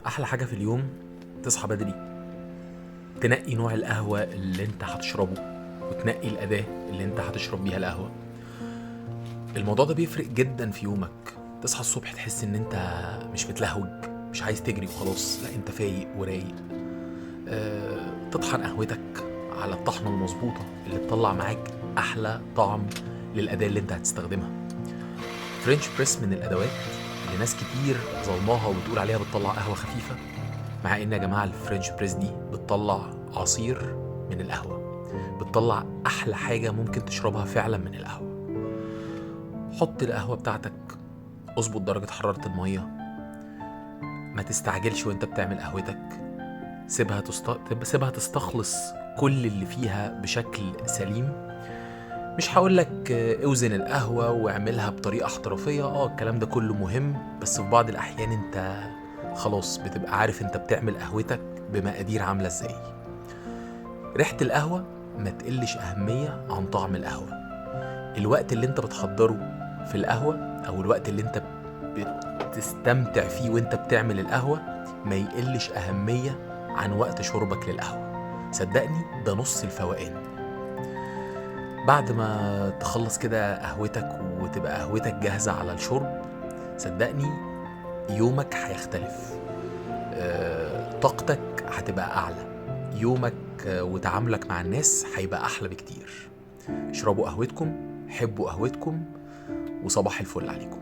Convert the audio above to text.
احلى حاجة في اليوم تصحى بدري، تنقي نوع القهوة اللي انت هتشربه وتنقي الاداة اللي انت هتشرب بيها القهوة. الموضوع ده بيفرق جدا في يومك. تصحى الصبح تحس ان انت مش متلهوج، مش عايز تجري وخلاص، لا انت فايق ورايق. تطحن قهوتك على الطحنه المظبوطه اللي تطلع معاك احلى طعم للاداه اللي انت هتستخدمها. French press من الادوات اللي ناس كتير ظلماها وبتقول عليها بتطلع قهوة خفيفة، مع ان يا جماعة ال French press دي بتطلع عصير من القهوة، بتطلع احلى حاجة ممكن تشربها فعلا من القهوة. حط القهوة بتاعتك، اظبط درجه حرارة المية، ما تستعجلش وانت بتعمل قهوتك، سيبها تستخلص كل اللي فيها بشكل سليم. مش هقولك اوزن القهوة واعملها بطريقة احترافية، الكلام ده كله مهم، بس في بعض الأحيان انت خلاص بتبقى عارف انت بتعمل قهوتك بمقادير عاملة ازاي. ريحة القهوة ما تقلش أهمية عن طعم القهوة. الوقت اللي انت بتحضره في القهوة أو الوقت اللي انت بتستمتع فيه وانت بتعمل القهوة ما يقلش أهمية عن وقت شربك للقهوة. صدقني ده نص الفوقان. بعد ما تخلص كده قهوتك وتبقى قهوتك جاهزة على الشرب، صدقني يومك هيختلف، طاقتك هتبقى أعلى، يومك وتعاملك مع الناس هيبقى أحلى بكتير. اشربوا قهوتكم، حبوا قهوتكم، وصباح الفل عليكم.